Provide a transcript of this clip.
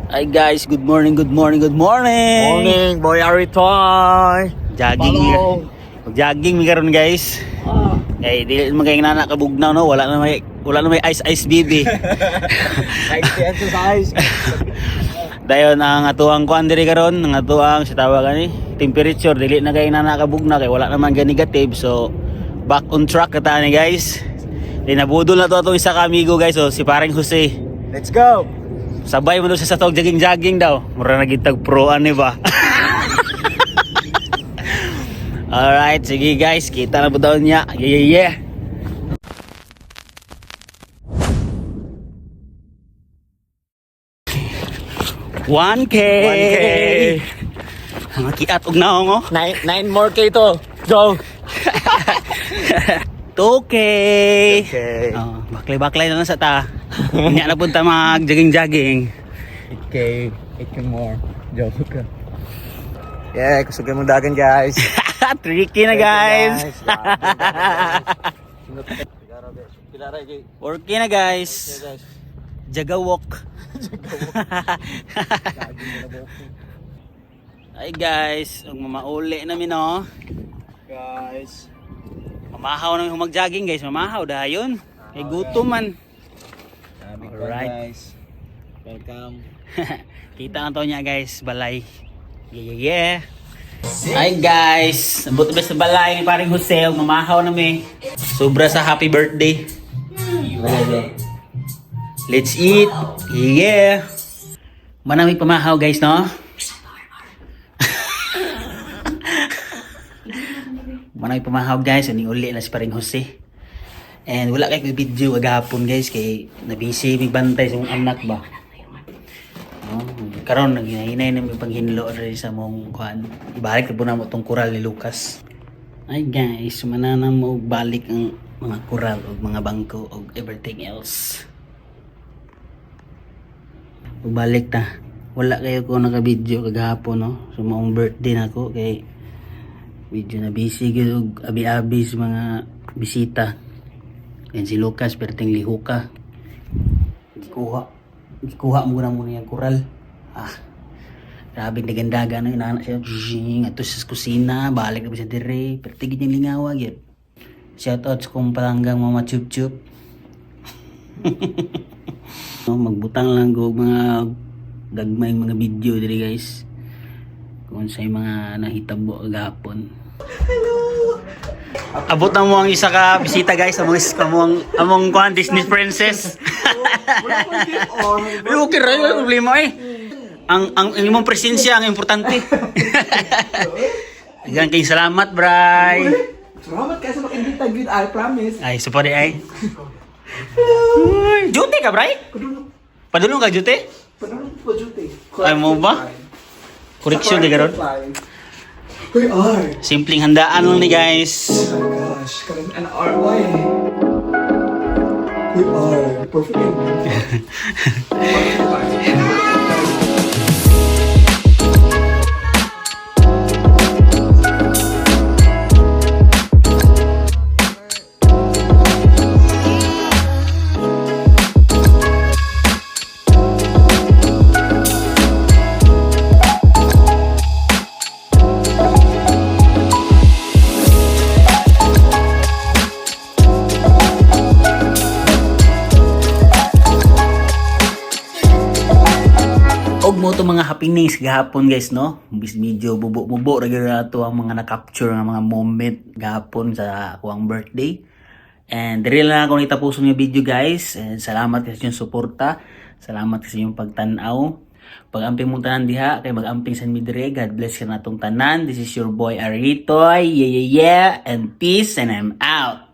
Hi guys, good morning, good morning, good morning. Morning, boy Aritoy. Jogging mi. Jogging mi karon, guys. Kay dili man kay nana kabugnaw, no, wala na may ice ice baby. Exercise. Dayon ang atuang kuan diri karon, ang atuang sa tawag ani, temperature dili na kay nana kabugnaw kay wala naman ga negative, so back on track ka ta ni, guys. Di nabudol na to atong isa ka amigo, guys, so si pareng Jose. Let's go. Sabay mo daw siya sa tawag jogging jogging daw. Mura na gitag pro ani ba. Alright, sige guys, kita na po daw niya. Yeah. 1K. 1K. Ang kiat og naong oh. 9 more K to. Go. 2K. Okay. Oh, baklay-baklay na lang sa ta. Nya na punta mag jogging-jogging. 8K, 8K more. Joke. Yeah, kusog mong dagan, guys. Tricky na, guys. 4K na, guys. Jagawok. Ay guys, ang mamauli namin no. Guys. Mamahaw namin humag-jogging, guys, mamahaw dayon. Kay gutom man. Alright. Guys. Welcome. Kita na to niya, guys, balay. Yeah. Hi guys, abot ba sa balay ni paring Jose, ang mamahaw nami. Sobra sa happy birthday. Let's eat. Yeah. Manami pamahaw, guys, no? Manami pamahaw, guys, ani uli na si paring Jose. And wala kay video agahapon, guys, kay nabisi mig bantay sa mong anak ba. Oh, karon naghinay na mi panghinlo diri sa mong kuan. Ibalik na po na mo tong kural ni Lucas. Ay guys, manana mo og balik ang mga kural og mga bangko og everything else. Ug balik ta. Wala kayo ko naka-video kagahapon, no. So maong birthday nako kay medyo na busy gyud og abi-abi sa mga bisita. And si Lucas perting lihuka. Gikuha. Gikuha mo na muna yung kural. Ah. Grabe dagandaga no inaana siya. Zing, ato sa kusina, balik na ba siya dire. Pertigid niyang lingawa gyud. Shout out sa kong palanggang Mama Chup Chup. No, magbutang lang ko og mga gagmayng mga video dire, guys. Kung sa mga nahitabo kagahapon. Abot na mo ang isa ka bisita, guys, among among among kuan Disney princess. Pero okay ra, wala problema eh. Ang imong presensya ang importante. Ayan kay salamat, Bray. Salamat kayo sa makimbita, good, I promise. Ay, supari ay. Ay, duty ka, Bray? Padulong ka duty? Padulong po duty. Ay, mo ba? Correction di karon. We are. Simpleng handaan lang ni guys. Oh my gosh, kanang an RY. We are. Perfect. Og mo to mga happenings gahapon, guys, no. Bis medyo bubo-bubo ra gyud nato ang mga na-capture nga mga moment gahapon sa akuang birthday. And diri lang ako nitapuson nga video, guys. And salamat sa inyong suporta. Salamat sa inyong pagtan-aw. Pag-amping mong tanan diha kay mag-amping sa mi dire. God bless ka natong tanan. This is your boy Aritoy. Yeah. And peace, and I'm out.